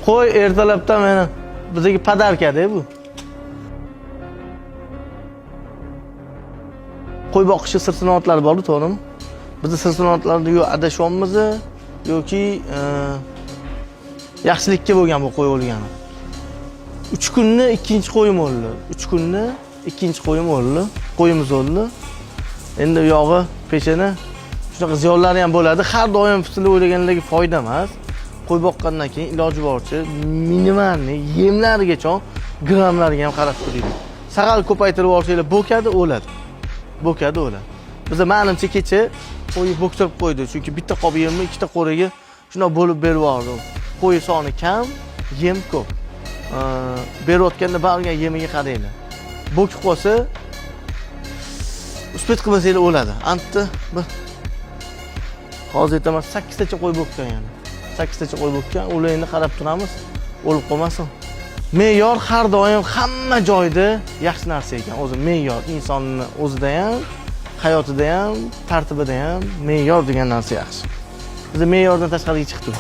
Qo'y ertalabdan mana bizga подарка-da bu. Qo'y boqishni sir sinoatlari bor, to'g'rimi? Bizni sir sinoatlarni yo adashyapmiz yoki yaxshilikka bo'lgan bu qo'y o'lgani. 3 kunni ikkinchi qo'yim o'ldi. 3 kunni ikkinchi qo'yim o'ldi. Qo'yimiz o'ldi. Endi u yog'i pechana shunaqa ziyonlari ham bo'ladi. Har doim sizlar o'ylaganlarga foyda emas. Qo'y boqqandan keyin iloji boricha минимальный yemlarigacha, grammlariga ham qarab turinglar. Sag'al ko'paytirib olsanglar, bo'kadi, o'ladi. Bo'kadi, o'ladi. Biza, manimcha, kecha qo'yni bo'ktirib qo'ydi, chunki bitta qop yemni ikkita qo'riga shundoq bo'lib berib yubordi. Qo'y soni kam, yem ko'p. Berayotganda baribir yemiga qaranglar. Bo'kib qolsa, успеть qilmasanglar, o'ladi. Anta bir hozir aytaman, sakkiztacha qo'y bo'kkan yana. Sakkiztacha qo'y bo'kkan, ular endi qarab turamiz, o'lib qolmasin. Me'yor har doim hamma joyda yaxshi narsa ekan. O'zi me'yor insonni o'zida ham, hayotida ham, tartibida ham me'yor degan narsa yaxshi. Biz me'yordan tashqariga chiqdik.